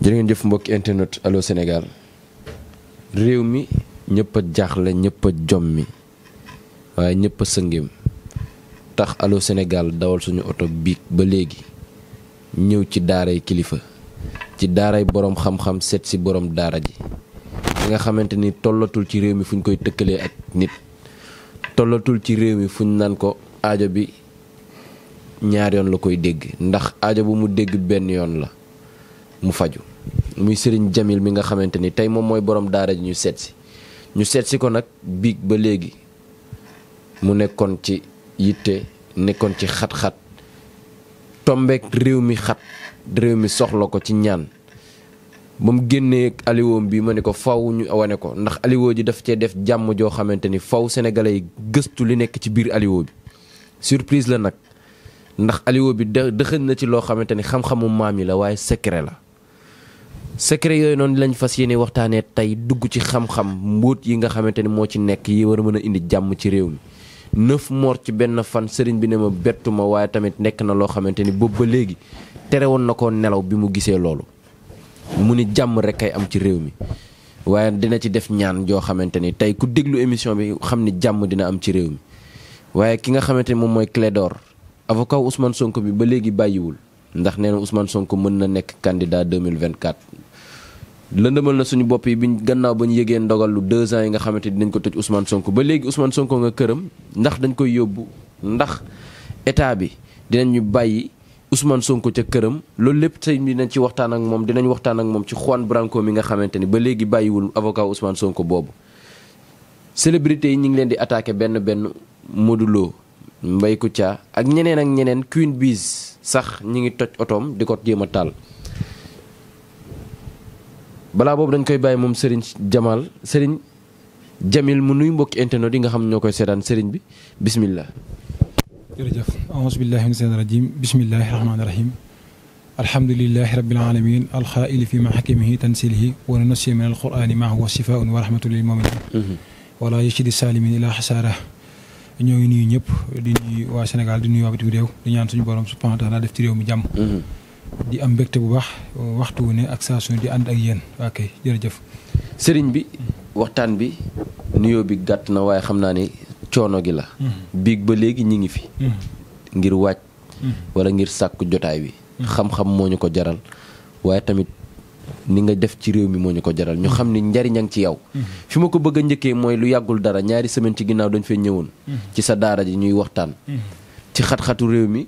jërë ngeen jëf mbokki internet Allô Sénégal réew mi ñëpp a jaaxle ñëpp a jommi waaye ñëpp a sëngéem tax Allô Sénégal dawal suñu oto biig ba léegi ñëw ci daaray kilifa ci daaray boroom xam-xam seet si boroom daara ji li nga xamante ni tollatul ci réew mi fu ñu koy tëkkalee ak nit tollatul ci réew mi fu ñu naan ko aajo bi ñaar yoon la koy dégg ndax aajo bu mu dégg benn yoon la mu faju muy Serigne Jamil mi nga xamante ni tey moom mooy borom daara ji ñu seet si ko nag biig ba léegi mu nekkoon ci yitte nekkoon ci xat-xat tombeek réew mi xat réew mi soxla ko ci ñaan ba mu génnee aliwoom bi ma ne ko faw ñu wane ko ndax aliwoo ji daf cee def jàmm joo xamante ni faw sénégalais yi gëstu li nekk ci biir aliwoo bi surprise la nag ndax aliwoo bi dëxëñ na ci loo xamante ni xam-xamu maam yi la waaye secret la secret yooyu noonu lañ fas yéene waxtaanee tey dugg ci xam-xam mbóot yi nga xamante ni moo ci nekk yi war a mën a indi jàmm ci réew mi 9 morts ci benn fan sëriñ bi ne ma bettu ma waaye tamit nekk na loo xamante ni boobu ba léegi tere woon na ko nelaw bi mu gisee loolu mu ni jàmm rek kay am ci réew mi waaye dina ci def ñaan joo xamante ni tey ku déglu émission bi xam ni jàmm dina am ci réew mi waaye ki nga xamante ni moom mooy Clédor avocat Ousmane Sonko bi ba léegi bàyyiwul ndax nee na Ousmane Sonko mën na nekk candidat 2024 lëndëmal na suñu bopp yi biñ gannaaw ba ñu yëgee ndogal lu 2 ans yi nga xamante dinañ ko tëj Ousmane Sonko ba léegi Ousmane Sonko nga këram ndax dañ koy yóbbu ndax état bi dinañu bàyyi Ousmane Sonko ca këram loolu lépp tey dinañ ci waxtaan ak moom dinañ waxtaan ak moom ci Juan Branco mi nga xamante ni ba léegi bàyyiwul avocat Ousmane Sonko boobu. célébrité yi ñu ngi leen di attaqué benn Modou Lo Mbaye Kouthia ak ñeneen Queen Biz sax ñi ngi toj otoom di ko jéem a taal. balaa boobu dañ koy bàyyi moom Serigne Jamil mu nuy mbokki internet yi nga xam ñoo koy seetaan Serigne bi bismillah. jërëjëf auzu billahi mina shaytaani rajim bismillahi rahmaani rahim alhamdulillahi rabbil alamin alxaaili fi mahakimihi tansilihi wa nunassi min alqurani ma huwa shifaun wa rahmatun lil muminin wala yashidi salimin ila xasaara ñoo ngi nuyu ñëpp di nuyu waa Sénégal di nuyu waa bitim réew di ñaan suñu borom subhanahu wa taala def ci réew mi jàmm di am mbégte bu baax waxtu wu ne ak saa su ne di ànd ak yéen waa kay jërëjëf sëriñ bi waxtaan bi nuyoo bi gàtt na waaye xam naa ni coono gi la biig ba léegi ñi ngi fi ngir waaj wala ngir sàkku jotaay bi xam-xam moo ñu ko jaral waaye tamit ni nga def ci réew mi moo ñu ko jaral ñu xam ni njariñ a ngi ci yow fi ma ko bëgg a njëkkee mooy lu yàggul dara ñaari semaine ci ginnaaw dañ fee ñëwoon ci sa daara ji ñuy waxtaan ci xat-xatu réew mi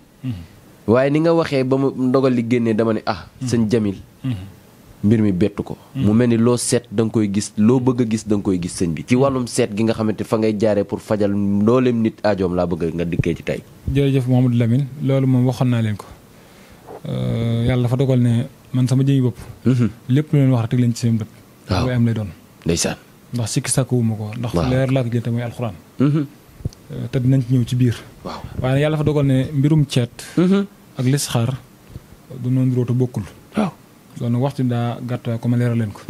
waaye ni nga waxee ba mu ndogal li génnee dama ne sëñ Jamil mbir mi bettu ko mu mel ni loo seet da nga koy gis loo bëgg a gis da nga koy gis sëñ bi ci wàllum seet gi nga xamante fa ngay jaaree pour fajal ndooleem nit aajoom laa bëgg nga dikkee ci tey. jërëjëf Mouhamadou Lamine loolu moom waxoon naa leen ko yàlla dafa dogal ne man sama jëmi bopp lépp lu leen wax rek teg leen ci seen bët waaw am lay doon ndeysaan ndax sikki sàkkuwuma ko ndax leer laa ko jël te mooy alxuraan te dinañ ci ñëw ci biir waaw waaye yàlla dafa dogal ne mbirum ceet ak listixaar du noonu róotu bokkul waaw loolu nag waxtu daa gàtt waaye ko ma leeral leen ko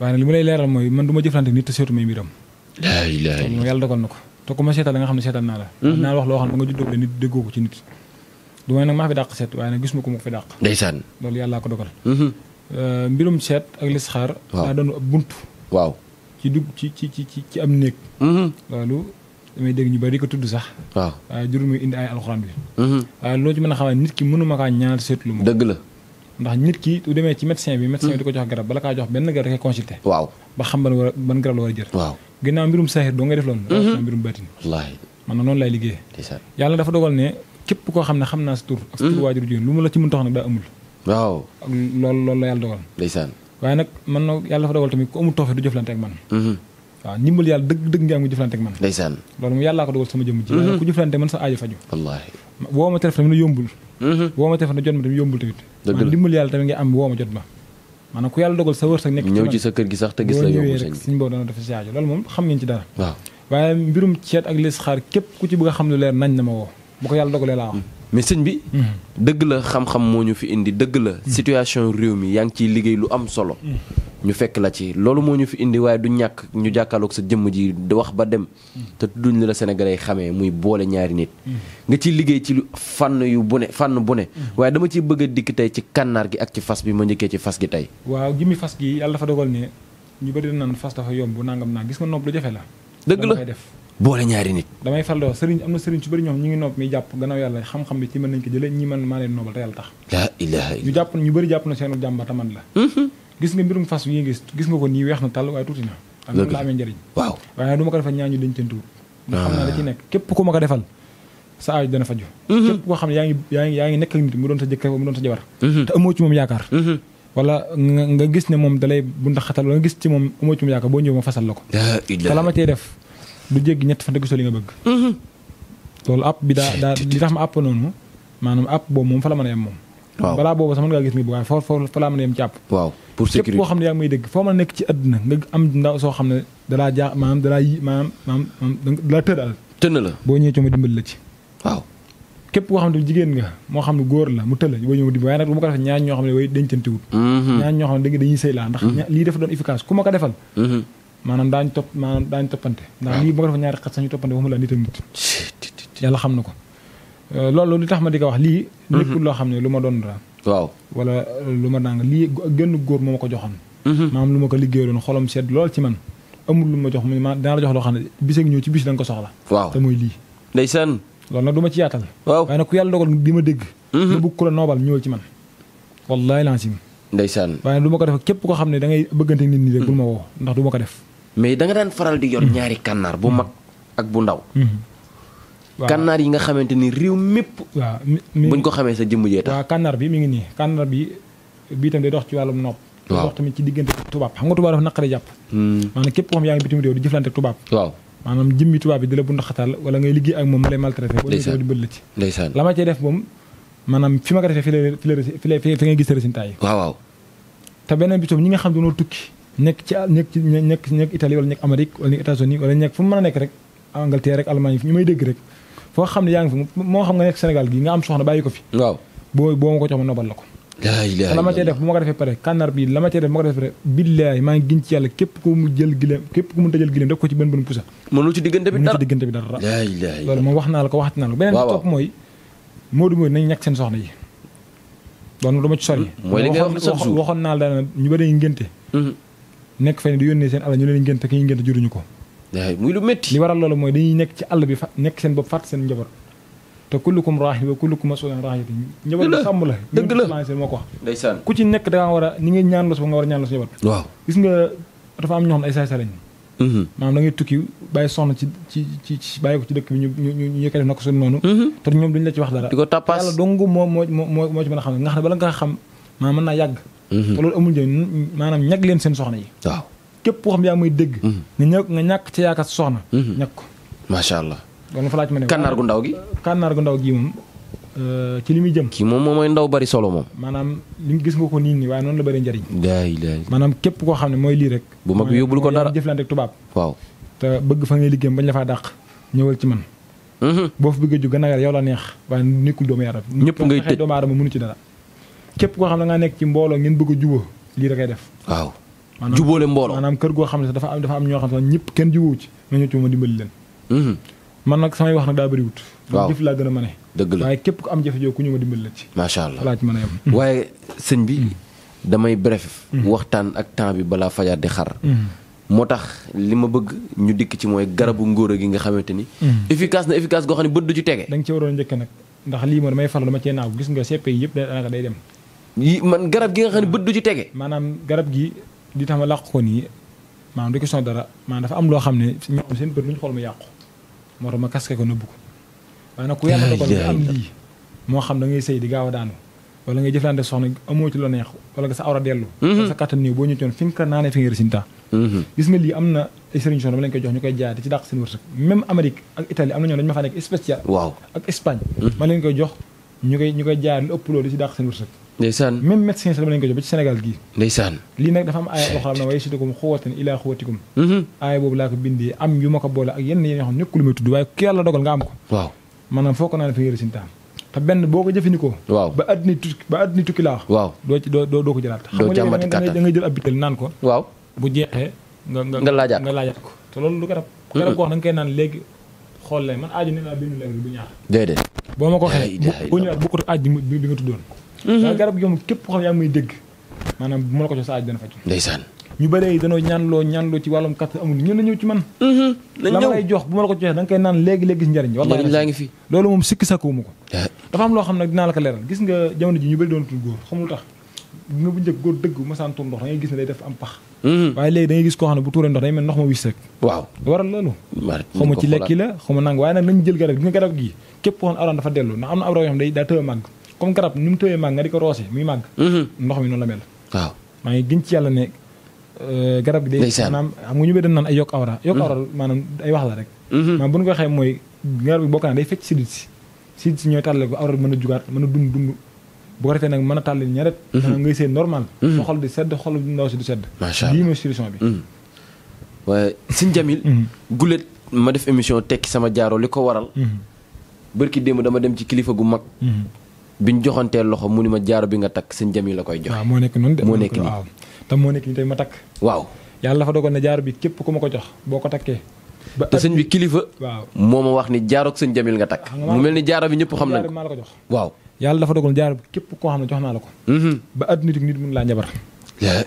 waaye nag li ma lay leeral mooy man du ma jëflante nit te seetu may mbiram yàlla dogal na ko te ku ma seetal la nga xam ne seetal naa la naa wax loo xam ne ba nga juddoo ba nit déggoo ko ci nit du may nag maa fi dàq seet waaye nag gis ma ko ma ko fi dàq ndeysaan loolu yàllaa ko dogal mbirum seet ak listixaar daa doon ab bunt waaw ci dugg ci am néeg loolu damay dégg ñu bari ko tudd sax waaw waaye jurul muy indi ay alxuraan bi waaye loolu ci mën a xamal nit ki mënuma kaa ñaanal seetlu ma dëgg la ndax nit ki du demee ci médecin bi di ko jox garab bala kaa jox benn garab da koy consulté waaw ba xam ban garab la war a jël waaw ginnaaw mbirum saaxir doo ngay def loolu na mbirum baatin wallaahi man na noonu lay liggéey yàlla dafa dogal ne képp koo xam ne xam naa sa tur ak sa tur waajur jigéen lu mu la ci mën tax nag daa amul waaw ak loolu la yàlla dogal ndeysaan waaye nag man na yàlla dafa dogal tamit ku amul toofe du jëflante ak man waaw ndimbal yàlla dëgg nga am nga jëflante ak man ndeysaan loolu moom yàllaa ko dogal sama jëmm ji waaye ku jëflante man sa aajo faju wallaahi woo ma téléphone tamit yombul woo ma téléphone jot ma tamit yombul tamit maanaam ndimbal yàlla tamit nga am woo ma jot ma maanaam ku yàlla dogal sa wërsëg nekk ñëw ci sa kër gi sax te gis la yomb rek suñu boobu dana def si aajo loolu moom xam ngeen ci dara waaw waaye mbirum ceet ak listixaar képp ku ci bëgg a xam lu leer nañ na ma woo bu ko yàlla dogalee laa wax mais sëñ bi. dëgg la xam-xam moo ñu fi indi dëgg la. situation réew mi yaa ngi ciy liggéey lu am solo. ñu fekk la ci loolu moo ñu fi indi waaye du ñàkk ñu jàkkaarloog sa jëmm ji di wax ba dem. te duñ la Sénégalais yi xamee muy boole ñaari nit. nga ciy liggéey ci fànn bu ne. waaye dama ciy bëgg a dikk tey ci kànnaar gi ak ci fas bi ma njëkkee ci fas gi tey. waaw jëmmi fas gi yàlla dafa dogal ne ñu bëri naan fas dafa yomb nangam naa gis nga nopp lu jafe la. dëgg la def boole ñaari nit. damay fal doo sëriñ am na sëriñ su bëri ñoom ñu ngi nopp mi jàpp gannaaw yàlla xam-xam bi ci mën nañ ko jëlee ñi man maa leen noobal te yàlla tax. laa ilaaha illa ñu bëri jàpp na seen jàmba taman la. gis nga mbirum fas yi gis nga ko nii weex na tàll waaye tuuti na. ak la amee njëriñ. waaw waaye du ma ko defal ñaañu dañ teen tuur. ndax xam naa da ci nekk képp ku ma ko defal sa aaju dana faju képp koo xam ne yaa ngi nekk ak nit mu doon sa jëkkër mu doon sa jabar te amoo ci moom yaakaar wala nga gis ne moom dalay bu ndax xatal wala nga gis ci moom amoo ci moom yaakaar boo ñëw ma fasal la ko te la ma cee def du jéggi ñett fan te gisoo li nga bëgg loolu app bi daa li tax ma app noonu maanaam app boobu moom fa la mën a yem moom balaa boobu sax mën ngaa gis mi bu waaye foofu fa laa mën a yem ci app waaw pour sécurité képp koo xam ne yaa ngi may dégg foo mën a nekk ci àdduna nga am ndaw soo xam ne dalaa jaa maanaam dalaa tëral tënn la boo ñëwee ci ma dimbali la ci waaw képp koo xam ne jigéen nga moo xam ne góor la mu tëla boo ñëw dimbali waaye nag bu ma ko defee ñaar ñoo xam ne way dencantewut ñaar ñoo xam ne dañuy sëy laa ndax lii dafa doon efficace ku ma ko defal maanaam daañu toppante ndax lii bu ma ko defee ñaari xat sañu toppante waxuma la nit ak nit yàlla xam na ko loolu li tax ma di ko wax lii nekkul loo xam ne lu ma doon la waaw wala lu ma danga lii gënn góor moo ma ko joxoon maanaam lu ma ko liggéeyaloon xolam sedd lool ci man amul lu ma jox ma dana la jox loo xam ne bis ak ñëw ci bis da nga ko soxla waaw te mooy lii ndeysaan loolu nag du ma ci yaatal waaw waaye nag ku yàlla dogal di ma dégg nga bëgg ko la noobal ñëwal ci man wallaahi lancim ndeysaan waaye du ma ko def képp koo xam ne da ngay bëggante nit ñi rek bul ma woo ndax du ma ko def mais da nga daan faral di yor ñaari kànnaar bu mag ak bu ndaw kànnaar yi nga xamante ni réew mépp waaw buñ ko xamee sa jëmm jee tax waaw kànnaar bi mi ngi nii kànnaar bi bii tam day dox ci wàllum nopp day dox tamit ci diggante tubaab xam nga tubaab dafa naqare jàpp maanaam képp koo xam yaa ngi bitim réew di jëflante ak tubaab waaw maanaam jëmmi tubaab bi di la bu ndaxatal wala ngay liggéey ak moom mu lay maltraité wala di bël la ci ndeysaan la ma cee def moom maanaam fi ma ko defee fi ngay gis résultat yi waaw te beneen bi tam ñi nga xam dañoo tukki nekk Italie wala nekk Amérique wala nekk États-Unis wala nekk fu mu mën a nekk rek Angleterre rek Allemagne ñu may dégg rek foo xam ne yaa ngi fi moo xam nga nekk Sénégal gi nga am soxna bàyyi ko fi waaw boo ma ko jox ma nobal la ko la ma cee def bu ma ko defee pare kànnaar bi la ma cee def bu ma ko defee pare billaay maa ngi giñ ci yàlla képp ku mu jël gileem képp ku mu tëjal gileem def ko ci benn pusa mënul ci diggante bi dara loolu moom wax naa la ko waxati naa la ko beneen bi topp mooy Modou Modou nañ ñàkk seen soxna yi loolu dama ci sori waxoon naa la ñu bëri ngénte nekk fay ne di yónnee seen àll ñu leen ngénte ki ñu ngénte juruñu ko muy lu métti li waral loolu mooy dañuy nekk ci àll bi nekk seen bopp fàtt seen njaboot te kullukum raahin wa kullukum mas'uulun an ra'iyyatihi njaboot bi sàmm la dëgg la moo ko wax ndeysaan ku ci nekk da nga war a ni nga ñaan los ba nga war a ñaan los njaboot waaw gis nga dafa am ñoo xam ne ay saay-saay lañ maanaam da ngay tukki bàyyi soxna ci bàyyi ko ci dëkk bi ñu yëkkati def na ko suñu noonu te ñoom duñu la ci wax dara di ko tappaas yàlla dong moo ci mën a xam ne nga xam ne bala nga xam maanaam mën naa yàgg te loolu amul njëriñ maanaam ñag leen seen soxna yi waaw képp koo xam yaa muy dégg nga ñàkk ci yaakaar soxna ñàkk ko macha allah loolu fa laaj ma ne kànnaar gu ndaw gi kànnaar gu ndaw gi moom ci li muy jëm kii moom mooy ndaw bari solo moom maanaam li gis nga ko nii nii waaye noonu la bëri njëriñ daay maanaam képp koo xam ne mooy lii rek bu mag bi yóbbul ko dara jëflante ak tubaab waaw te bëgg fa ngay liggéeyam bañ la faa dàq ñëwal ci man boo fa bëgg a jóg gannaaw yow la neex waaye nekkul doomu yaram ñëpp ngay tëj doomu aadama mënu ci dara képp koo xam ne ngaa nekk ci mbooloo ngeen bëgg a jubóo lii rek ay def waaw jubóole mbooloo maanaam kër goo xam ne dafa am ñoo xam ne ñëpp kenn jubóo ci nga ñëw ci ma dimbali leen man nag samay wax nag daa bëriwut waaw jëf laa gën a mën dëgg la waaye képp ku am jafe-jafe ku ñu ma dimbali la ci macha allah laa ci mën a yem waaye sëñ bi damay bref waxtaan ak temps bi balaa fajar di xar moo tax li ma bëgg ñu dikk ci mooy garabu ngóora gi nga xamante ni efficace goo xam ne bët du ci tege da nga ci waroon njëkk nag ndax lii moo damay faral dama cee naaw gis nga CP yi yëpp daanaka day dem man garab gi nga xam ne bët du ci tege maanaam garab gi di tax ma làq ko nii maanaam du question dara maanaam dafa am loo xam ne ñoom seen bët lu ñu xool mu yàqu moo tax ma kaske ko nëbbu ko waaye nag ku yàlla dogal nga am lii moo xam da ngay sëy di gaaw a daanu wala ngay jëflante soxna amoo ci la neex wala nga sa awra dellu sa kattan nii boo ñëtoon fi nga ko naanee fi nga résultat gis nga lii am na ay sëriñ soxna dama leen koy jox ñu koy jaay di ci dàq seen wërsëg même Amérique ak Italie am na ñoom dañu ma faa nekk spécial waaw ak Espagne ma leen koy jox ñu koy jaay lu ëpp loolu di ci dàq seen wërsëg ndeysaan même médecin sax dama leen koy jox ba ci Sénégal gii ndeysaan lii nag dafa am aaya boo xam ne way situkum xuwatan ilaa xuwatikum aaya boobu laa ko bindee am yu ma ko boole ak yenn yoo xam ne nekkul lu may tudd waaye ku yàlla dogal nga am ko waaw maanaam foo ko naan fi nga résultat te benn boo ko jëfandikoo. waaw ba àddina tukki laa wax. waaw doo ko jëlaat. doo jàmbati xam nga da ngay jël ab bitel naan ko. waaw bu jeexee nga laajaat ko te loolu du garab. garab goo xam da nga koy naan léegi xool leen man aaju ne laa bindu léegi bu ñaar. déedéet. boo ma ko waxee bu ñëwaat bokkut aaj bi nga tuddoon. waaye garab gi moom képp koo xam yaa ngi muy dégg maanaam bu ma la ko jox sa aaj dana faju. ndeysaan. ñu bëree danoo ñaanloo ci wàllum kàttan amul ñun la ñëw ci man. la ma lay jox bu ma la ko joxee da nga koy naan léegi gis njariñ. njariñ laa ngi fi. loolu moom sikki sakkuwuma ko. dafa am loo xam nag dinaa la ko leeral gis nga jamono ji ñu bëri doon tul góor xamul tax nga bu njëkk góor dëgg masaan tuur ndox da ngay gis ne day def am pax. waaye léegi da ngay gis koo xam ne bu tuuree ndox day mel ndox ma wis rek. waaw waral loolu xaw ma ci lekki la xaw ma nang waaye nag nañu jël garab gi nga garab gi képp koo xam ne awran dafa dellu ndax am na ab raw yoo xam ne daa tëye màgg comme garab ni mu tëyee màgg nga di ko roose muy màgg ndox mi noonu la mel. waaw maa ngi gën ci yàlla ne garab gi day maanaam xam nga ñu bëri dañ naan ay yokk awra maanaam ay wax la rek maanaam bu ñu ko waxee mooy garab gi bokk naa day fecc sidit si ñooy tàlle ko awra mën a jugaat mën a dund bu ko defee nag mën a tàll ñaret ngay seen normal sa xol di sedd xol ndaw si du sedd lii mooy solution bi waaye Sëñ Jamil gulet ma def émission tekki sama jaaro li ko waral bërki démb dama dem ci kilifa gu mag biñ joxantee loxo mu ni ma jaaro bi nga takk Sëñ Jamil la koy joxe. waaw moo nekk noonu de moo nekk nii waaw te moo nekk nii tey ma takk. waaw yàlla dafa dogal ne jaaro bi képp ku ma ko jox boo ko takkee. te sëñ bi kilifa. waaw moo ma wax ni jaaro ak Sëñ Jamil nga takk. mu mel ni jaaro bi ñëpp xam nañ ko maa la ko jox. waaw yàlla dafa dogal jaaro bi képp koo xam ne jox naa la ko. ba àdduna nit mun laa njabar.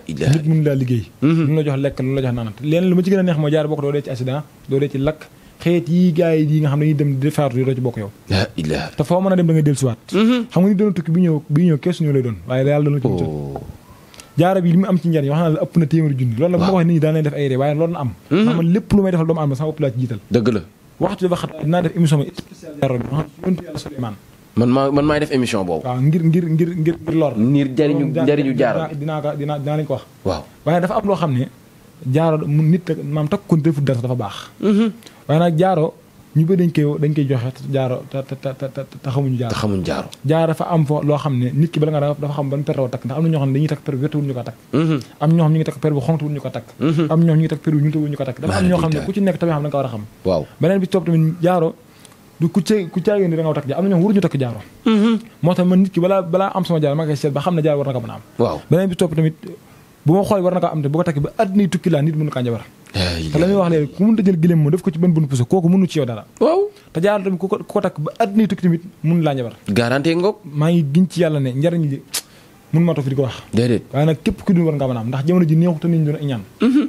nit mun laa liggéey. lu la jox lekk lu la jox naanat leen lu ma ci gën a neex mooy jaaro boo ko doo dee ci accident doo dee ci lakk xeet yi gars yi nga xam ne dañuy dem di faatu doo ci bokk yow. te foo mën a dem da ngay dellusiwaat. xam nga ni doon tukki bi ñëw keesu ñëw lay doon waaye yàlla doon la ci muccal. jaara bi li mu am ci njariñ wax naa la ëpp na téeméeri junni. loolu nag bu ma waxee nit ñi daan nañ def ay ree waaye loolu na am. ndax man lépp lu may defal doomu aadama sama bopp laa ci jiital. dëgg la waxtu dafa xat dinaa def émission bi spéciale jaaro bi yontu yàlla Suleymaan. man maay def émission boobu. waaw ngir lor. ngir njariñu jaaro dinaa lañ ko wax. waaw waaye dafa am loo xam ne jaaro mu nit maam takk ko defu dara dafa baax. waaye nag jaaro ñu bëri dañ koy joxe jaaro te xamuñu jaaro. jaaro dafa am fo loo xam ne nit ki bala nga dafa xam ban per la takk ndax am na ñoo xam ne dañuy takk per bu wetewul ñu ko takk. am ñoo xam ñu ngi takk per bu xontuwul ñu ko takk. am ñoo xam ñu ngi takk per bu ñuutewul ñu ko takk. dafa am ñoo xam ne ku ci nekk tamit xam da nga ko war a xam. waaw beneen bi topp tamit jaaro du ku caagéen ni da nga takk jaaro am na ñoo xam waruñu takk jaaro. moo tax man nit ki balaa am sama jaaro ma koy seet ba xam ne jaaro war na ko mën a am. waaw beneen bi topp tamit bu ma xoolee war na ko am te bu ko takk ba àddina tukki laa nit mënu kaa njabar te la muy wax léegi ku mënut a jël gëléem moo def ko ci benn puso kooku mënu ci yow dara. waaw te jaaro tamit ku ko takk ba àddina tukki tamit mënu laa njabar. garantie ngoog. maa ngi giñ ci yàlla ne njariñ li mun maa toog fi di ko wax. déedéet waaye nag képp ku dul war nga mën a am ndax jamono ji neexut te nit ñi doon ñaan.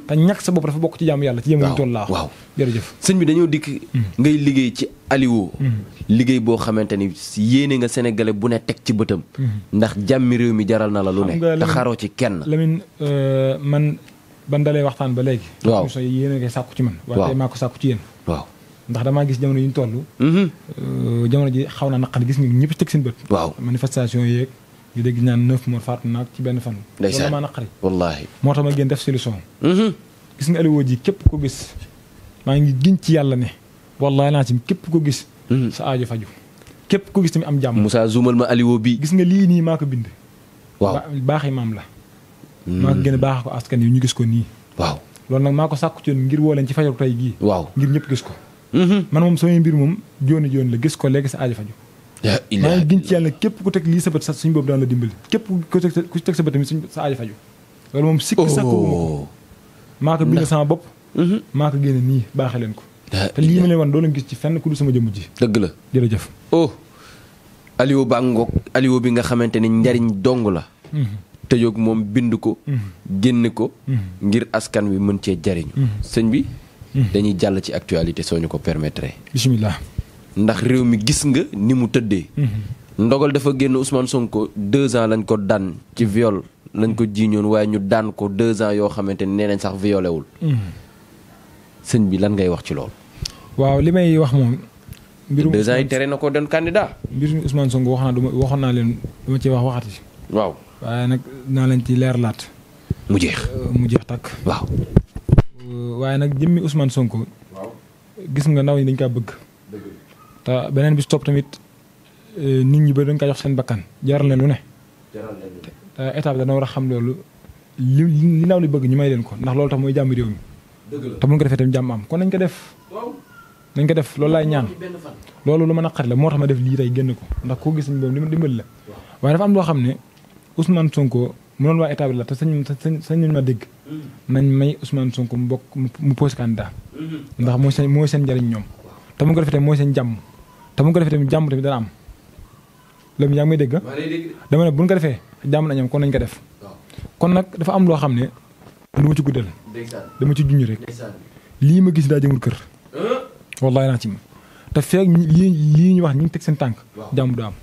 te ñàkk sa bopp dafa bokk ci jaamu yàlla ci jamono ji toll laa wax. waaw jërëjëf sëñ bi dañoo dikk ngay liggéey ci Aliwo. liggéey boo xamante ni yéene nga sénégalais bu ne teg ci bëtam. ndax jàmmi réew mi jaral na la lu ne. te xaroo ci kenn. Lamine man ban dalee waxtaan ba léegi. waaw émission yi yéen a ngi sàkku ci man. waaw waaye maa ko sàkku ci yéen. waaw ndax damaa gis jamono yi ñu toll. jamono ji xaw naa naqari gis nga ñëpp teg seen bët. waaw manifestation yeeg ñu dégg ñaan 9 mois faatu naag ci benn fan. ndeysaan loolu maa naqari. wallaahi moo tax ma gën def solution. gis nga Aliwo ji képp ko gis maa ngi giñ ci yàlla ne wallaahi naa ci képp ko gis. sa aajo faju képp ko gis tamit am jàmm. Moussa zoomal ma Aliwo bi gis nga lii nii maa ko bind. waaw baaxi maam la. maa ko gën a baax ko askan wi ñu gis ko nii. waaw loolu nag maa ko sàkku ci ngir woo leen ci fajaru tey gii. waaw ngir ñëpp gis ko. man moom samay mbir moom jooni la gis ko léegi sa aajo faju maa ngi giñ ci yàlla képp ku teg lii sa bët sax suñu boobu daan la dimbali képp ku teg sa bët tamit sa aajo faju loolu moom sikk sakku ko maa ko bind sama bopp maa ko génne nii baaxee leen ko te lii ma leen wan doo leen gis ci fenn ku du sama jëmm ji dëgg la jërëjëf Aliwo ba ngoog Aliwo bi nga xamante ni njariñ dong la tëjoog moom bind ko génne ko ngir askan wi mën cee jariñu sëñ bi dañuy jàll ci actualité soo ñu ko permettre bismillah ndax réew mi gis nga ni mu tëddee ndogal dafa génn Ousmane Sonko 2 ans lañ ko daan ci viol lañ ko jiiñoon waaye ñu daan ko 2 ans yoo xamante ni nee nañ sax violé wul sëñ bi lan ngay wax ci loolu waaw li may wax moom mbirum 2 ans yi tere na ko doon candidat mbirum Ousmane Sonko waxoon naa leen duma ci wax waxati waaw waaye nag naa leen ci leer laat mu jeex takk waaw waaye nag jëmmi Ousmane Sonko gis nga ndaw ñi dañ kaa bëgg te beneen bi topp tamit nit ñi ba dañ kaa jox seen bakkan jaral leen lu ne te état bi dana war a xam loolu li ndaw li bëgg ñu may leen ko ndax loolu tax mooy jàmm réew mi te bu ñu ko defee tamit jàmm am kon nañ ko def nañ ko def loolu laay ñaan loolu lu ma naqari la moo tax ma def lii tey génn ko ndax koo gis boobu li ma dimbali la waaye dafa am loo xam ne Ousmane Sonko mënoon waa état bi la te sañ ma dégg nañ may Ousmane Sonko mu bokk mu posé candidat ndax mooy seen njariñ ñoom te mu ko defee tamit mooy seen jàmm te mu ko defee tamit jàmm tamit dana am loolu yaa ngi may dégg dama ne bu ñu ko defee jàmm nañ am kon nañ ko def kon nag dafa am loo xam ne du ma ci guddal dama ci junj rek lii ma gis daa jëmul kër wallahi naa ci ma te feeg lii ñu wax ñi ngi teg seen tànk jàmm du am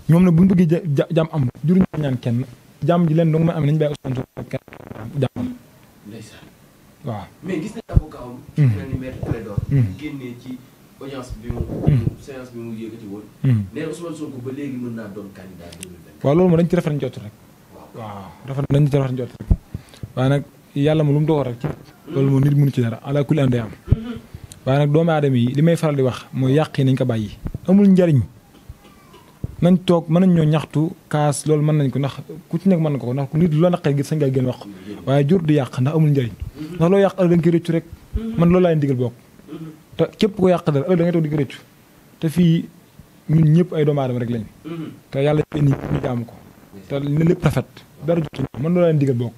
ñoom nag bu ñu bëggee jàmm am juruñu ñaan kenn jàmm ji leen dong ma am nañu bàyyi Ousmane Sonko kenn jàmm waaw mais gis nañ avocat am ci mel ni maître Clédor génnee ci audience bi mu séance bi mu yëkkati woon nee na Ousmane Sonko ba léegi mën naa doon candidat 2024 waaw loolu moom dañ ci rafet njort rek waaw dañ ci rafet njort rek waaye nag yàlla moom lu mu doxal rek ci loolu moom nit mënu ci dara ala kulli am day am waaye nag doomu aadama yi li may faral di wax mooy yàq yi nañ ko bàyyi amul njariñ nañ toog mën nañ ñoo ñaxtu kaas loolu mën nañ ko ndax ku ci nekk mën na ko ndax nit lu la naqee gis sañ ngaa gën wax waaye jur du yàq ndax amul njariñ ndax loo yàq ëllëg da nga koy rëccu rek man loolu laa leen digal bokk te képp ko yàq dara ëllëg da ngay toog di ko rëccu te fii ñun ñëpp ay doomu aadama rek lañ te yàlla ni ñu jaamu ko te ne lépp rafet dara jotu man loolu laa leen digal bokk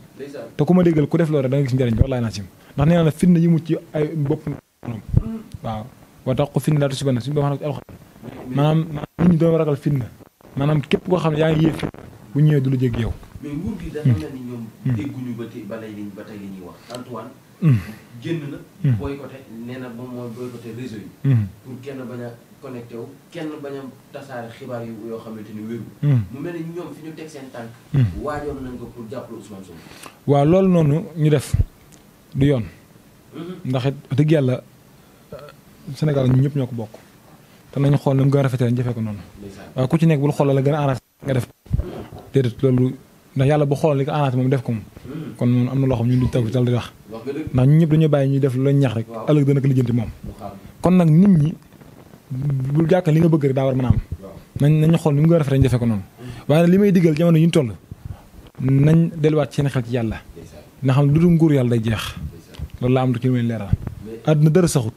te ku ma déggal ku def loolu rek da nga gis njariñ wallaay naa sim ndax nee naa la fitna yi mu ci ay bopp waaw wa tax ko fitna daa tusiibanna suñu boo xam ne alxuraan maanaam nit ñi doon ragal fitna maanaam képp koo xam ne yaa ngi yéeg bu ñëwee du la jéggi yow. mais nguur gi dafa mel ni ñoom dégguñu ba tey li ñuy wax Antoine génn na boycotté nee na moom mooy boycotté réseau yi pour kenn bañ a connecté wu kenn bañ a tasaare xibaar yu yoo xamante ni wéru mu mel ni ñoom fi ñu teg seen tànk waajoon nañ ko pour jàppale Ousmane Sonko waaw loolu noonu ñu def du yoon ndax it dëgg yàlla Sénégal ñun ñëpp ñoo ko bokk te nañu xool na mu gën a rafetee jëfee ko noonu waaw ku ci nekk bul xoolal la gën a arrangé nga def déedéet loolu ndax yàlla bu xoolal li ko arrangé moom def ko moom kon moom am na loo xam ñun duñ taw dal di wax ndax ñun ñëpp dañuy bàyyi ñuy def lu lañ ñax rek ëllëg dana ko lijjanti moom kon nag nit ñi bul jàkkal li nga bëgg rek daa war mën a am nañu xool ni mu gën a rafetee ñu defee ko noonu waaye nag li may diggal jamono yi ñu toll nañ delluwaat seen xel ci yàlla nga xam ne lu dul nguur yàlla day jeex loolu laa am du ci lu may leeral àdduna dara saxut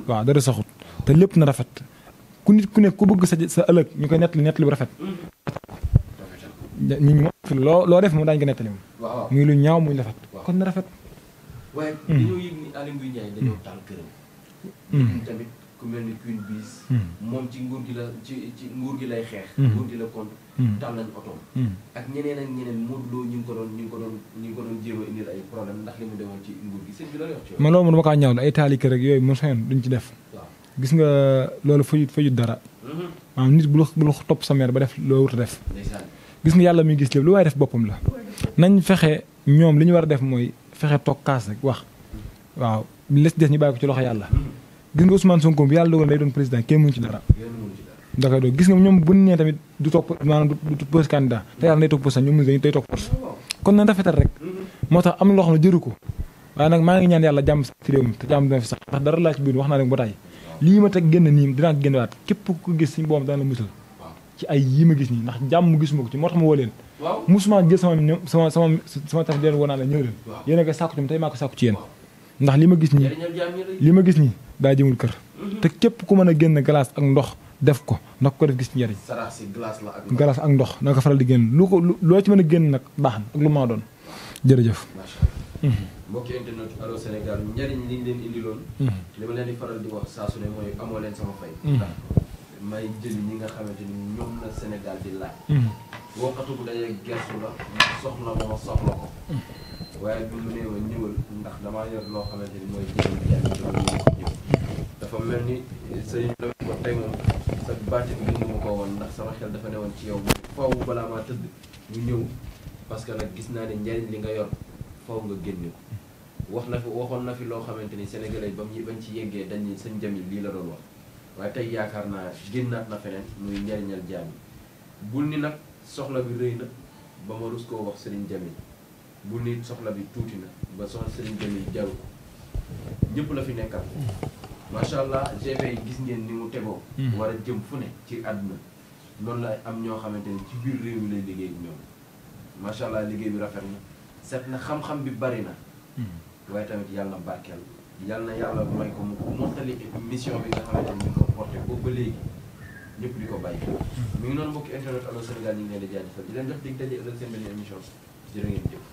waaw dara saxut te lépp na rafet ku nit ku nekk ku bëgg sa ëllëg ñu koy nettali bu rafet nit ñi moom fi loo def moom daañu ko nettali moom muy lu ñaaw muy rafet kon na rafet waaye dañoo yëg ni Aly Ngouille Ndiaye dañoo taal këram tamit ku mel ni Queen Biz moom ci nguur gi lay xeex nguur gi la contre taal nañ otoom ak ñeneen Modou Lo ñu ngi ko doon jéem a indil ay problème ndax li mu demoon ci nguur gi sëñ bi la wax ci man loolu dama kaa ñaaw ay taali kër rek yooyu mo soxen duñ ci def gis nga loolu fayut dara maanaam nit bul topp sa mère ba def loo wut a def gis nga yàlla muy gis lépp lu waaye def boppam la nañ fexe ñoom li ñu war a def mooy fexe toog kaas rek wax waaw les des ñu bàyyi ko ci loxo yàlla gis nga Ousmane Sonko bi yàlla dogal day doon président kenn mënu ci dara da koy doon gis nga ñoom bu ñu nee tamit du toog maanaam du pose candidat te yàlla day toog pose ñoom day toog force kon na rafetal rek moo tax am na loo xam ne jëru ko waaye nag maa ngi ñaan yàlla jàmm ci réew mi te jàmm dina fi sax ndax dara laa ci biir wax naa leen ba tey lii ma teg génn nii dinaa ko génnewaat képp ku gis suñu boobam dana la musal ci ay yii ma gis nii ndax jàmm gisuma ko ci moo tax ma woo leen musuma jël sama taf leen woo naa la ñëw leen yéen a ko sàkku ci tey maa ko sàkku ci yéen ndax li ma gis nii daa jëmul kër te képp ku mën a génn glace ak ndox def ko ndax ko def gis ci njëriñ glace ak ndox na ko faral di génn loo ci mën a génn nag baax na ak lu ma doon jërëjëf mbokki internet Allô Sénégal njëriñ li ñu leen indiloon li ma leen di faral di wax saa su ne mooy amoo leen sama fay ndax may jël ñi nga xamante ni ñoom la Sénégal di laaj wokkatu bu dajee gertu la soxla moo soxla ko waaye bi mu nee ma ñëwal ndax damaa yor loo xamante ni mooy jël ñëw dafa mel ni sëriñ dama ko tey moom sa baatin bi mu ko woon ndax sama xel dafa newoon ci yow faw balaa maa tëdd ñu ñëw parce que nag gis naa ne njëriñ li nga yor faw nga génne ko waxoon na fi loo xamante ni sénégalais bañ ci yeggee dañ ni sëñ Jamil lii la doon wax waaye tey yaakaar naa génnaat na feneen muy njariñal jaam yi bul ni nag soxla bi rëy na ba ma rus koo wax sëriñ Jamil bul ni soxla bi tuuti na ba soxla sëriñ Jamil jaru ko ñëpp la fi nekkal macha allah GP yi gis ngeen ni mu tegoo war a jëm fu ne ci àdduna noonu la am ñoo xamante ni ci biir réew mi lay liggéey ak ñoom macha allah liggéey bi rafet na set na xam-xam bi bari na waaye tamit yàlla na barkeel yal na yàlla may ko mu mottali mission bi nga xamante ni ko porté boobu ba léegi ñëpp di ko bàyyi mi ngi noonu mbokki internet Allô Sénégal ñu ngi leen di jaajëfal di leen jox dig daje ëllëg seen benn émission jërë ngeen jëf